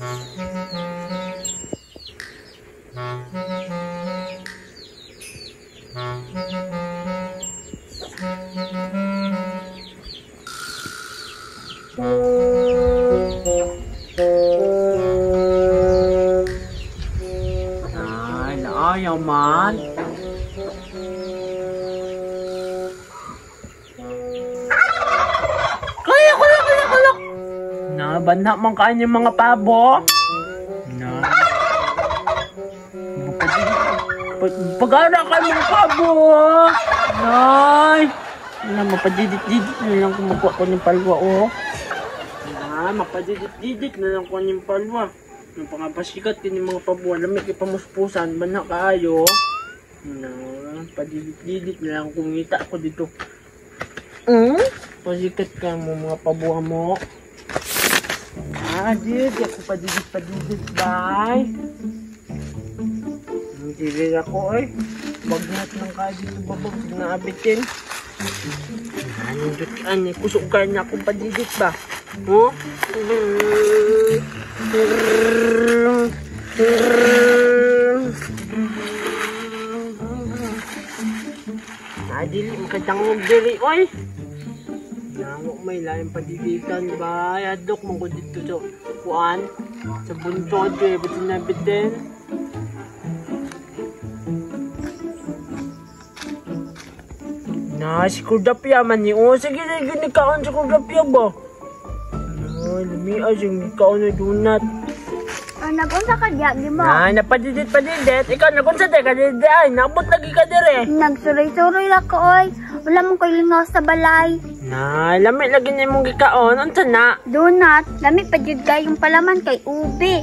Ay, naayaw man. Kaya, kaya, kaya, kaya. Na, banha man kain yung mga pabo. Na. Pag-ara ka mga pabo. Nay. Na, mapadidit-didit na lang kung makuha ko ng palwa, oh. Na, mapadidit-didit na lang ko ng palwa. Yung pangapasikat din yung mga pabo, lamig ipamuspusan, banha kaayo. Na, padidit-didit na lang kumita ako dito. Pasikat ka mo mga pabuha mo. Ah, di ako padidit-padidit, bye. Hindi ako, eh. Bagnat lang kayo dito, babag, naabitin. Nandot ka, ni kusog ka niya akong padidit ba? Oh? Nadili, makadangog diri, oy. Namo may laing padiditan ba? Adok mo ko dito sa kuan. Sa buntod, eh, ba't sinabitin? Na, si Kurdapia man ni. Oh, sige, sige, nikaon si Kurdapia ba? Ay, lamias yung nikaon na donut. Nag-unsa ka diya, di ba? Na, napadidit-padidit. Ikaw, nag-unsa ka didi ay. Naabot lagi ka dire. Nagsuroy-suroy lang ko, oy. Wala mong kailingaw sa balay. Na, lami lagi na imong gikaon. Unsa na? Donut, lami pa jud kayong palaman kay ube.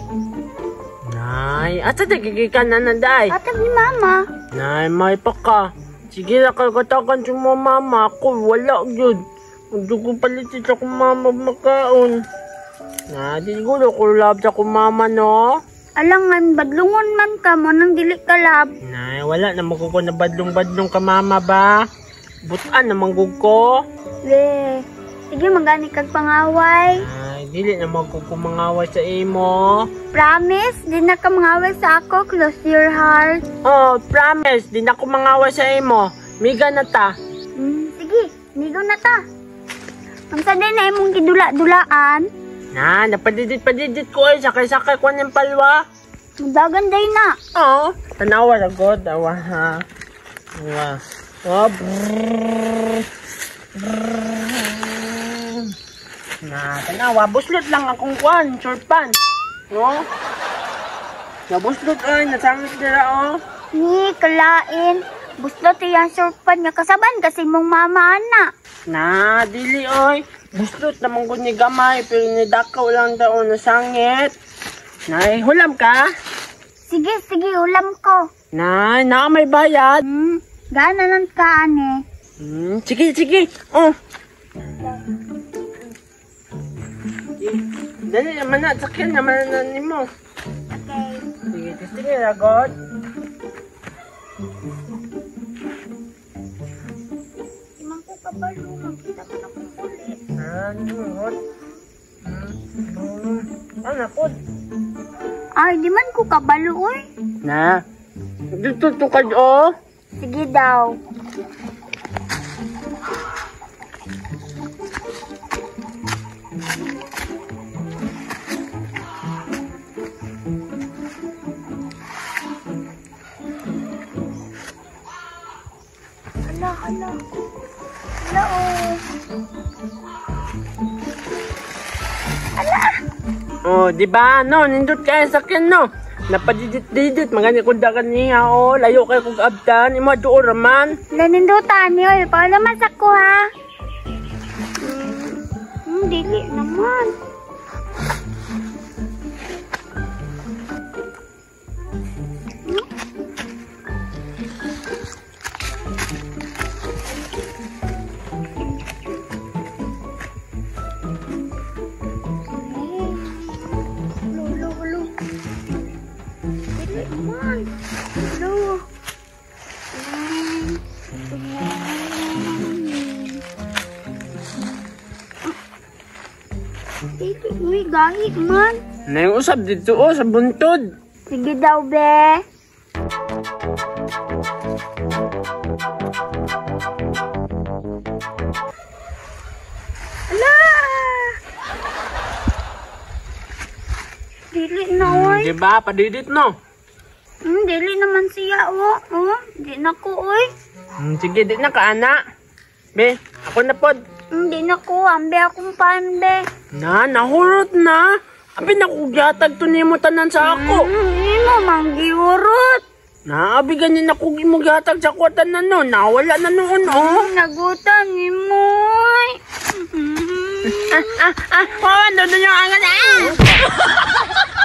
Nay, asa di gigikan na na day? Atag ni mama. Nay, may pa ka. Sige na, kagatakan si mama. Ako, wala jud. Hindi ko palitit sa akong mama makaon. Na, di siguro ko love sa akong mama, no? Alangan, badlungon man ka mo nang dili ka love. Nay, wala na ko na badlong-badlong ka mama ba? Butan na manggug ko. We, sige magani kag pangaway. Ay, dili na manggug ko mangaway sa imo. Promise, di na ka mangaway sa ako. Close your heart. Oh, promise, di na ko mangaway sa imo. Miga na ta. Sige, migo na ta. Ang saday na imong gidula-dulaan. Na, napadidit-padidit ko ay sakay-sakay ko ng palwa. Dagan day na. Oo. Tanawa na god, awa ha. Awa. Oh, brrrr. Brrrr. Na, tanawa, buslot lang akong kuan, short pants. No? Nabuslot ay, nasangit nila oh. Ni, kalain. Buslot iyang short pants nga kasaban kasi mong mama ana. Na, dili oy. Buslot naman ko ni gamay, pero ni dakaw lang daw nasangit. Nay, hulam ka? Sige, sige, hulam ko. Nay, na may bayad. Gana lang ka, ane. Sige, sige. Oh. Dali naman na, sakyan naman na nimo. Okay. Sige, sige, ragot. Imang ko kabalo, magkita ko na kong uli. Ano po? Ay, di man ko kabalo, oy. Na, dito tukad, oh. Sige daw. Hala, hala. Hala, oh. Ala! Oh, di ba? No, nindot kayo sa akin, no? Napadidit-didit, magani kong dagan niya, oh. Layo kayo kong abdan. Imo, doon raman. Lanindutan niyo, palaman sa ko, ha? Dili naman. Uy, gahi man. Nayong usab dito oh, sa buntod. Sige daw, be. Ala! Dili na, oy. Di ba? Padidit no? Dili naman siya, oh. Oh, di na ko, oy. Sige, di na ka, ana. Be, ako na pod. Di na ko. Ambe akong pan, be. Na, nahurot na. Abi nakugyatag to nimo tanan sa ako. Imo manggiurot. Na, abi ganyan ako gimugyatag sa ako tanan no. Nawala na noon, oh. Nagutan ni mo, oy. Ah, ah, oh, ano yung angan, ah!